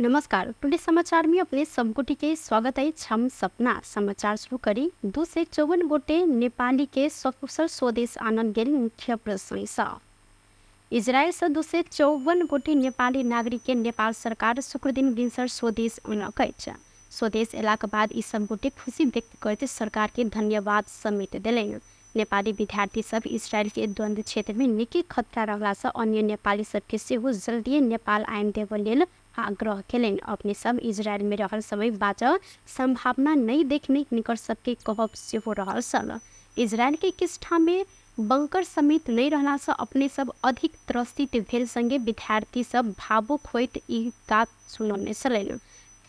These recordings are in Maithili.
नमस्कार, टुडे समाचार में अपने सब गोटे के स्वागत अछि। हम सपना समाचार शुरू करी 254 गोटे नेपाली के सकुशल स्वदेश आनल गेल मुख्य प्रसंग। इजरायल से 254 गोटे नेपाली नागरिक के नेपाल सरकार शुक्रदिन भिनसर स्वदेश अनलक अछि। स्वदेश एलाक बाद ई सब गोटे खुशी व्यक्त करैत सरकार के धन्यवाद समेत देलनि। नेपाली विद्यार्थी सब इजरायल के द्वंद्व क्षेत्र में निकै खतरा रहला से अन्य नेपाली सबके सेहो जल्दिए नेपाल आनि देबऽ लेल आग्रह केलनि। अपने सब इजरायल में रहल समय बाँचऽ संभावना नहि देखने हिनकर सबके कहब सेहो रहल छल। इजरायल के किछु में बंकर समेत नहि रहला से अपने सब अधिक त्रसित भेल संगे विद्यार्थी सब भावुक होइत ई बात सुनौने छलनि।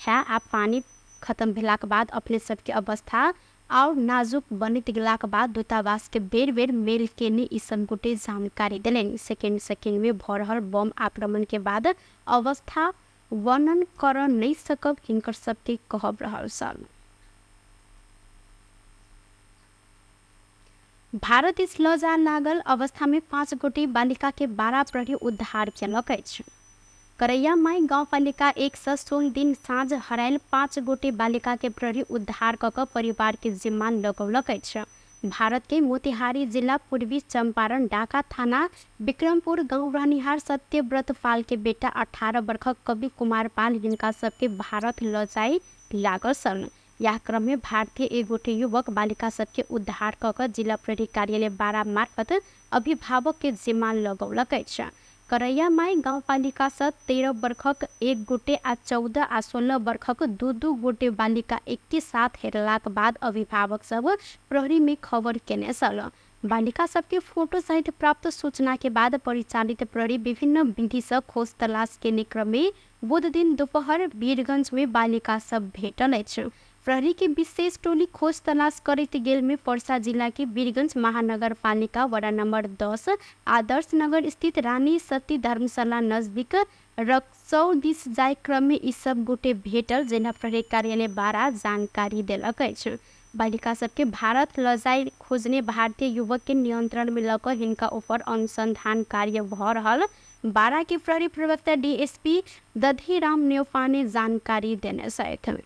खाय आ पानी खत्म भेलाक बाद अपने सबके अवस्था आओर नाजुक बनैत गेलाक बाद दूतावास के बेर बेर मेल केने ई सब गोटे जानकारी देलनि। सेकेंड सेकेंड में भऽ रहल बम आक्रमण के बाद अवस्था वर्णन करऽ नहि सकब हिनकर सबके कहब रहल छल। भारत दिस लऽ जा लागल अवस्था में 5 गोटे बालिका के 12 प्रहरी उद्धार केलक अछि। करैयामाई गाउँपालिका 1 सँ सोम दिन साँझ हरायल 5 गोटे बालिका के प्रहरी उद्धार कऽ कऽ परिवार के जिम्मा लगौलक अछि। भारत के मोतिहारी जिला पूर्वी चंपारण डाका थाना विक्रमपुर गाँव रहनिहार सत्यव्रत पाल के बेटा 18 वर्षक कवि कुमार पाल हिनका सबके भारत लऽ जाय लागल छल। यह क्रम में भारतीय एक गोटे युवक बालिका सबके उद्धार कऽ कऽ जिला प्रहरी कार्यालय 12 मार्फत अभिभावक के जिम्मा लगौलक अछि। करैयामाई गाउँपालिका सँ 13 वर्षक एक गोटे आ 14 आ 16 वर्षक 2-2 गोटे बालिका एके साथ हेरलाक बाद अभिभावक सब प्रहरी में खबर केने छल। बालिका सबके फोटो सहित प्राप्त सूचना के बाद परिचालित प्रहरी विभिन्न विधि सँ खोज तलाश केने क्रम में बुध दिन दोपहर वीरगंज में बालिका सब भेटल अछि। प्रहरी के विशेष टोली खोज तलाश करैत गेल में पर्सा जिला के वीरगंज महानगरपालिका वडा नंबर 10 आदर्श नगर स्थित रानी सती धर्मशाला नजदीक रक्सौल दिस जाय क्रम में ई सब गोटे भेटल जिला प्रहरी कार्यालय 12 जानकारी देलक अछि। बालिका सबके भारत ल जाय खोजने भारतीय युवक के नियंत्रण में लऽ कऽ हिनका ऊपर अनुसंधान कार्य भऽ रहल 12 के प्रहरी प्रवक्ता डीएसपी दधिराम न्यौपाने जानकारी देने छथि।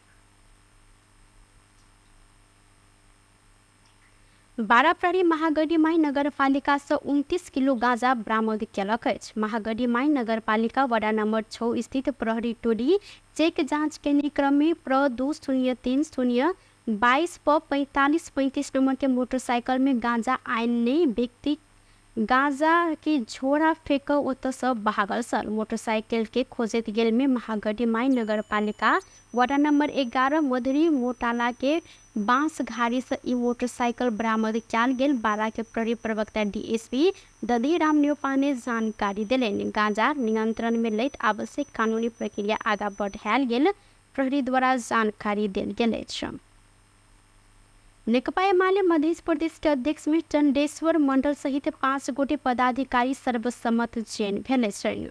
12 प्रहरी महागढीमाई नगरपालिका सँ 29 किलो गांजा बरामद केलक अछि। महागढीमाई नगरपालिका वडा नंबर 6 स्थित प्रहरी टोली चेक जांच केने क्रम में प्र 2 0 3 0 22 प 45 35 नंबर के मोटरसाइकिल में गांजा आनने व्यक्ति गांजा के झोरा फेंक ओतऽ सँ भागल छल। मोटरसाइकिल के खोजैत गेल में महागढीमाई नगरपालिका वडा नंबर 11 मधुरी मोटाला के बांसघारी से ई मोटरसाइकिल बरामद कयल गेल 12 के प्रहरी प्रवक्ता डीएसपी दधिराम न्यौपाने जानकारी देलनि। गांजा नियंत्रण में लैत आवश्यक कानूनी प्रक्रिया आगा बढ़ायल गेल प्रहरी द्वारा जानकारी देल गेल अछि। नेकपा एमाले मध्य प्रदेश के अध्यक्ष में चंडेश्वर मंडल सहित 5 गोटे पदाधिकारी सर्वसम्मत चयन भेल अछि।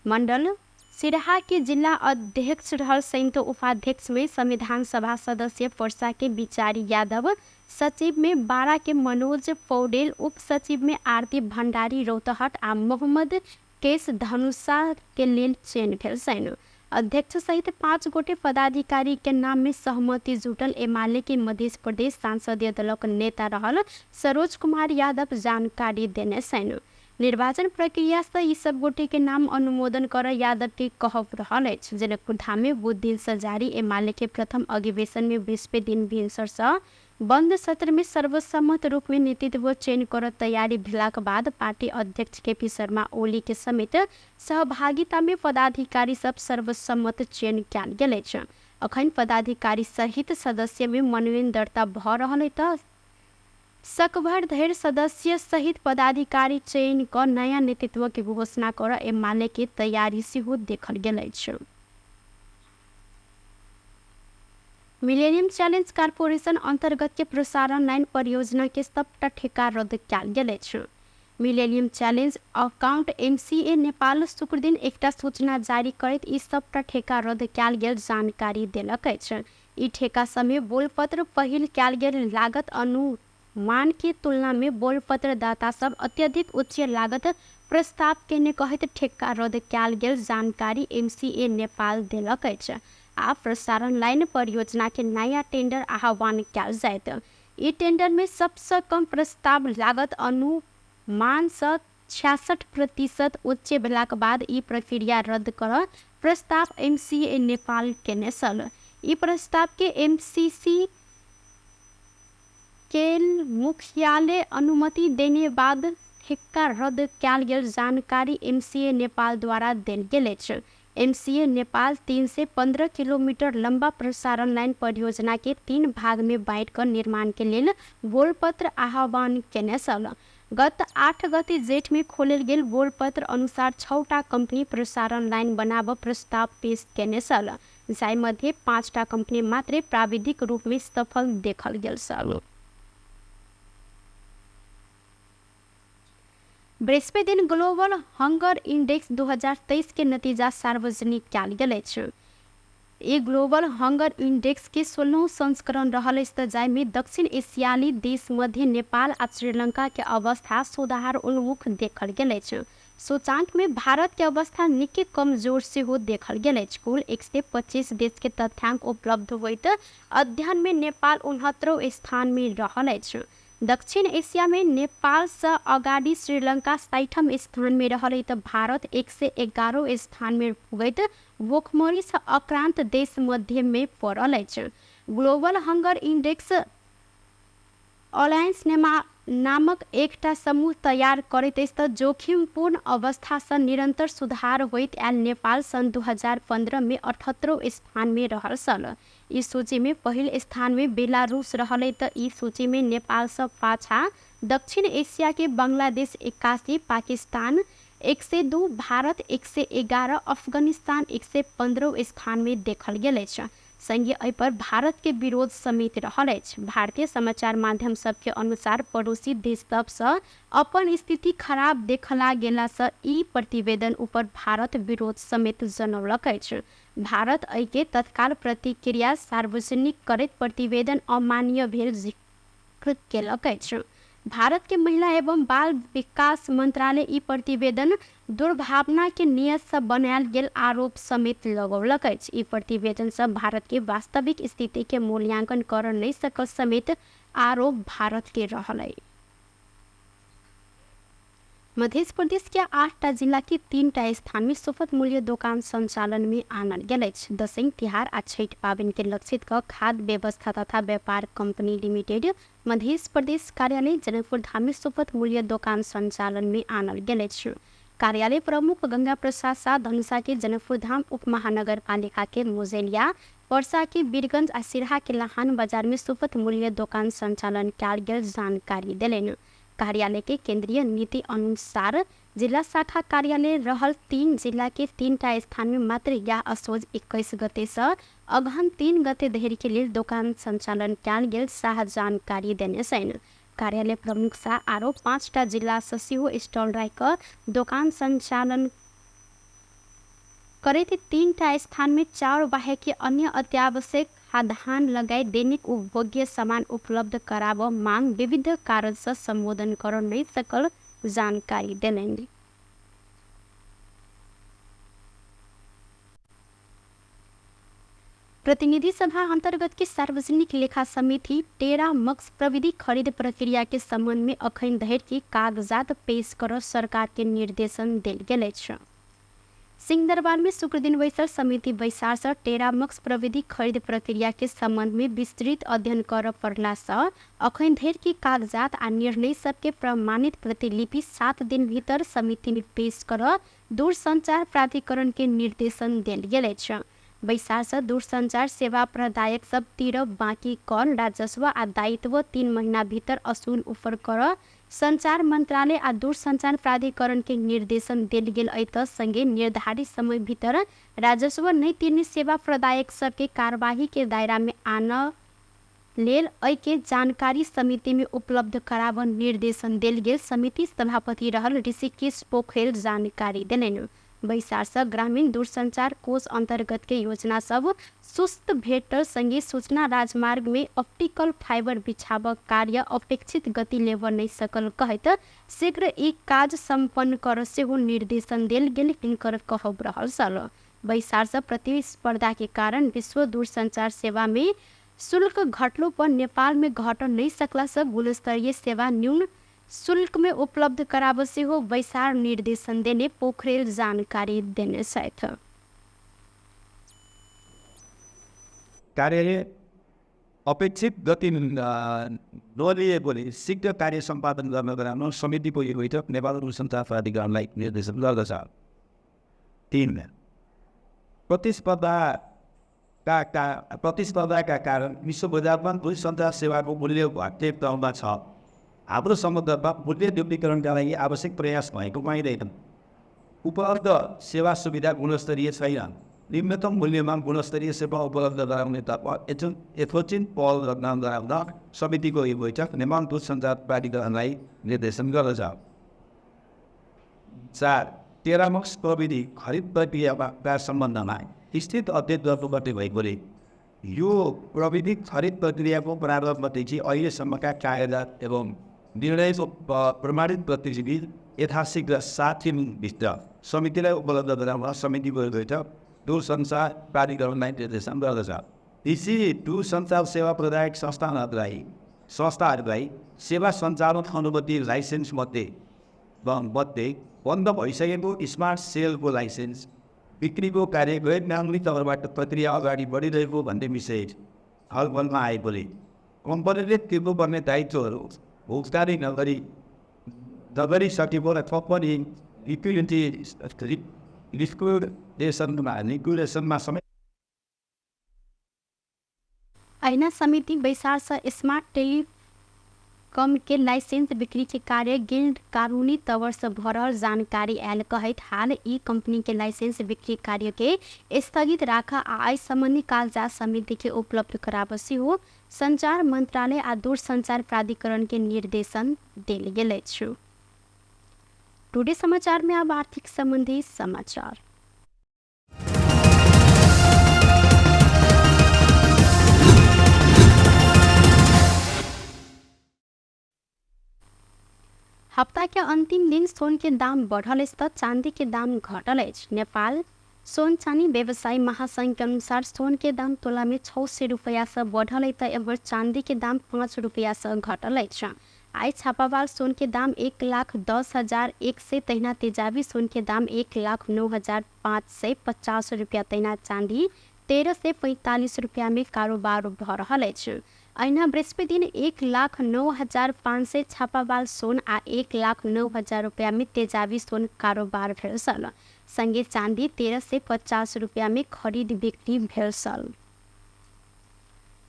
मंडल सिरहा के जिला अध्यक्ष रहल संयुक्त उपाध्यक्ष में संविधान सभा सदस्य पर्सा के बिचारी यादव, सचिव में 12 के मनोज पौडेल, उप सचिव में आरती भंडारी रौतहट आ मोहम्मद केस धनुषा के लेल चयन भेल छनि। अध्यक्ष सहित 5 गोटे पदाधिकारी के नाम में सहमति जुटल एमाले के मध्य प्रदेश संसदीय दलक नेता रहल सरोज कुमार यादव जानकारी देने छनि। निर्वाचन प्रक्रिया से ई सब गोटे के नाम अनुमोदन कर यादव के कहब रहल अछि। जनकपुर धाम में बुध दिन से जारी एमाले के प्रथम अधिवेशन में बृहस्पति दिन भिनसर से बंद सत्र में सर्वसम्मत रूप में नेतृत्व चयन कर तैयारी भेलाक बाद पार्टी अध्यक्ष केपी शर्मा ओली के समेत सहभागिता में पदाधिकारी सब सर्वसम्मत चयन कयल गेल अछि। अखन पदाधिकारी सहित सदस्य में मनोनयन दर्ता भऽ रहल अछि तऽ सकभर धरि सदस्य सहित पदाधिकारी चयन कऽ नया नेतृत्व के घोषणा कर एमाले के तैयारी सेहो देखल गेल अछि। मिलेनियम चैलेंज कॉरपोरेशन अंतर्गत के प्रसारण लाइन परियोजना के सबटा ठेका रद्द कयल गेल अछि। Millennium challenge account MCA Nepal शुक्रदिन एकटा सूचना जारी करैत ई सबटा ठेका रद्द कयल गेल जानकारी देलक अछि। ई ठेका समय बोलपत्र पहिल कयल गेल लागत अनुमान के तुलना में बोलपत्र दाता सब अत्यधिक उच्च लागत प्रस्ताव केने कहैत ठेक्का रद्द कयल गेल जानकारी एमसीए नेपाल देलक अछि। आ प्रसारण लाइन परियोजना के नया टेंडर आह्वान कयल जायत। ई टेंडर में सबसँ कम प्रस्ताव लागत अनुमानसँ 66% उच्च भेलाक बाद ई प्रक्रिया रद्द कर प्रस्ताव एमसीए नेपाल केने छल। ई प्रस्ताव के एमसीसी के मुख्यालय अनुमति देने बाद ठेक्का रद्द कयल गेल जानकारी एमसीए नेपाल द्वारा देल गेल अछि। एमसीए नेपाल 315 किलोमीटर लंबा प्रसारण लाइन परियोजना के 3 भाग में बाँटि कऽ निर्माण के लेल बोलपत्र आह्वान केने छल। गत 8 गते जेठ में खोलल गेल बोलपत्र अनुसार 6टा कंपनी प्रसारण लाइन बनाबऽ प्रस्ताव पेश केने छल, जाहि मध्ये 5टा कंपनी मात्रे प्राविधिक रूप में सफल देखल गेल छल। बृहस्पति दिन ग्लोबल हंगर इंडेक्स 2023 के नतीजा सार्वजनिक कयल गेल अछि। ई ग्लोबल हंगर इंडेक्स के 16 संस्करण रहल अछि तऽ जाहिमे दक्षिण एशियाली देश मध्ये नेपाल आ श्रीलंका के अवस्था सुधार उन्मुख देखल गेल अछि। सूचांक में भारत के अवस्था निकै कमजोर सेहो देखल गेल अछि। कुल 125 देश के तथ्यांक उपलब्ध होइत अध्ययन में नेपाल 69 स्थान में रहल अछि। दक्षिण एशिया में नेपाल से अगाडि श्रीलंका 60 स्थान में रहल तऽ भारत 111 स्थान में पुगैत भूखमरी से अक्रांत देश मध्य में पड़ल अछि। ग्लोबल हंगर इंडेक्स अलायंस नामक एकटा समूह तैयार करैत अछि तऽ जोखिमपूर्ण अवस्था से निरंतर सुधार होइत आयल नेपाल सन् 2015 में 78 स्थान में रहल छल। ई सूची में पहिल स्थान में बेलारूस रहल तऽ ई सूची में नेपाल से पाछा दक्षिण एशिया के बांग्लादेश 81, पाकिस्तान 102, भारत 111, अफगानिस्तान 115 स्थान में देखल गेल अछि। संगे एहि पर भारत के विरोध समेत रहल अछि। भारतीय समाचार माध्यम सबके अनुसार पड़ोसी देश सबसँ अपन स्थिति खराब देखला गेला से ई प्रतिवेदन ऊपर भारत विरोध समेत जनौलक अछि। भारत एहिके तत्काल प्रतिक्रिया सार्वजनिक करैत प्रतिवेदन अमान्य भेल जिक्र केलक अछि। भारत के महिला एवं बाल विकास मंत्रालय ई प्रतिवेदन दुर्भावना के नियत से बनायल गेल आरोप समेत लगौलक अछि। ई प्रतिवेदन से भारत के वास्तविक स्थिति के मूल्यांकन कर नहीं सकल समेत आरोप भारत के रहल है। मध्य प्रदेश के 8टा जिला के 3टा स्थान में सुपथ मूल्य दोकान संचालन में आनल गेल अछि। दसैँ तिहार आ छठि पाबनि के लक्षित क खाद्य व्यवस्था तथा व्यापार कंपनी लिमिटेड मध्य प्रदेश कार्यालय जनकपुर धाम में सुपथ मूल्य दोकान संचालन में आनल गेल अछि। कार्यालय प्रमुख गंगा प्रसाद शाह धनुषा के जनकपुर धाम उप महानगर पालिका के मुजेलिया, पर्सा के वीरगंज आ सिरहा के लहान बाजार में सुपथ मूल्य दोकान संचालन कयल गेल जानकारी देलनि। कार्यालय के केंद्रीय नीति अनुसार जिला शाखा कार्यालय रहल 3 जिला के 3टा स्थान में मात्र या असोज 21 गते से अगहन 3 गते धरि के लेल दोकान संचालन कयल गेल शाह जानकारी देने छनि। कार्यालय प्रमुख शाह आरो 5टा जिला से सेहो स्टॉल राखि कऽ दोकान संचालन करैत 3टा स्थान में चाउर बाहेक के अन्य अत्यावश्यक खाद्यान्न लगायत दैनिक उपभोग्य सामान उपलब्ध कराबऽ मांग विविध कारण से संबोधन कर नहीं सकल जानकारी देलनि। प्रतिनिधि सभा अंतर्गत के सार्वजनिक लेखा समिति टेरा मक्स प्रविधि खरीद प्रक्रिया के संबंध में अखन धरि के कागजात पेश कर सरकार के निर्देशन देल गेल अछि। सिंहदरबार में शुक्रदिन बैसल समिति बैसार से टेरामक्स प्रविधि खरीद प्रक्रिया के संबंध में विस्तृत अध्ययन कर पड़ला से अखन धरि के कागजात आ निर्णय सबके प्रमाणित प्रतिलिपि 7 दिन भीतर समिति में पेश कर दूरसंचार प्राधिकरण के निर्देशन देल गेल अछि। बैसार से दूरसंचार सेवा प्रदायक सब तिर बाँकी कर राजस्व आ दायित्व 3 महीना भीतर असूल ऊपर कर संचार मंत्रालय आ दूरसंचार प्राधिकरण के निर्देशन देल गेल अछि तऽ संगे निर्धारित समय भीतर राजस्व नहि तिर्ने सेवा प्रदायक सबके कार्यवाही के दायरा में आनऽ लेल एहि के जानकारी समिति में उपलब्ध कराबऽ निर्देशन देल गेल समिति सभापति रहल ऋषिकेश पोखरेल जानकारी देलनि। बैसार सँ ग्रामीण दूरसंचार कोष अंतर्गत के योजना सब सुस्त भेटल संगे सूचना राजमार्ग में ऑप्टिकल फाइबर बिछाबक कार्य अपेक्षित गति लेबऽ नहि सकल कहैत शीघ्र ई काज सम्पन्न करऽ सेहो निर्देशन देल गेल हिनकर कहब रहल छल। बैसार सँ प्रतिस्पर्धा के कारण विश्व दूरसंचार सेवा में शुल्क घटलो पर नेपाल में घटऽ नहि सकला सँ गुणस्तरीय सेवा न्यून शुल्क में उपलब्ध कराबऽ सेहो बैसार निर्देशन देने पोखरेल जानकारी देने छथि। कार्यालय अपेक्षित गति नलिएकोले शीघ्र कार्य सम्पादन गर्न गराउन समितिको यो बैठक नेपाल दूरसञ्चार प्राधिकरणलाई निर्देशन गर्दछ। 3 प्रतिस्पर्धाका कारण विश्व बजारमा दूरसञ्चार सेवाको मूल्य घट्ने क्रममा छ। हाम्रो समुद्रमा मूल्य न्यूनीकरणका लागि आवश्यक प्रयास भएको पाइँदैन। उपलब्ध सेवा सुविधा गुणस्तरीय छैन। निम्नतम मूल्यमा गुणस्तरीय सेवा उपलब्ध गराउनेतर्फ यथोचित पहल गर्न गराउन समितिको यो बैठक नेपाल दूरसञ्चार प्राधिकरणलाई निर्देशन गर्दछ। 4 टेरामक्स प्रविधि खरिद प्रक्रियाका सम्बन्धमा स्थित अध्ययन गर्नुपर्ने भएकोले यो प्रविधि खरिद प्रक्रियाको प्रारम्भदेखि अहिलेसम्मका कागजात एवं निर्णयको प्रमाणित प्रतिलिपि यथाशीघ्र 7 दिनभित्र समितिलाई उपलब्ध गराउन समितिको बैठक दूरसञ्चार प्राधिकरणलाई निर्देशन गर्दछ। निजी दूरसञ्चार सेवा प्रदायक संस्थाहरूलाई सेवा सञ्चालन अनुमति लाइसेन्स मध्ये बन्द भइसकेको स्मार्ट सेलको लाइसेन्स बिक्रीको कार्य गैर कानुनी तौरबाट प्रक्रिया अगाडि बढिरहेको भन्ने विषय छलफलमा आएकोले कम्पनीले तिर्नुपर्ने दायित्वहरू भुक्तानी नगरिसकेको र कम्पनी लिक्विडेसनमा समेत ऐना समिति बैसार सँ स्मार्ट टेलीकॉम के लाइसेंस बिक्री के कार्य गैर कानूनी तौर सँ भ रहल जानकारी आयल कहैत हाल ई कंपनी के लाइसेंस बिक्री कार्य के स्थगित राखऽ आ एहि संबंधी कागजात समिति के उपलब्ध कराबऽ सेहो संचार मंत्रालय आ दूरसंचार प्राधिकरण के निर्देशन देल गेल अछि। टुडे समाचार में अब आर्थिक संबंधी समाचार। हप्ता के अंतिम दिन सोन के दाम बढ़ल अछि तऽ चांदी के दाम घटल अछि। नेपाल सोन चानी व्यवसायी महासंघ के अनुसार सोन के दाम तोला में 600 रुपया से बढ़ल अछि तऽ एम्हर चांदी के दाम 5 रुपया से घटल अछि। आइ छापावाल सोन के दाम 1,10,100 तहिना तेजाबी सोन के दाम 1,09,550 रुपया तहिना चांदी 1345 रुपया में कारोबार भऽ रहल अछि। अहिना बृहस्पति दिन 1,09,500 छापावाल सोन आ 1,09,000 रुपया में तेजाबी सोन कारोबार भेल छल। संगे चांदी 1350 रुपया में खरीद बिक्री भेल छल।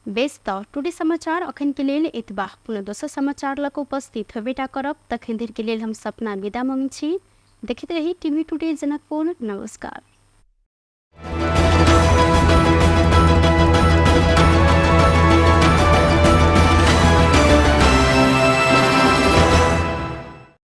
बेस तऽ टुडे समाचार अखन के लेल एतबा। पुनः दोसर समाचार लऽ कऽ उपस्थित होबेटा करब। तखन धरि के लेल हम सपना विदा मंगै छी। देखैत रही टीवी टुडे जनकपुर। नमस्कार।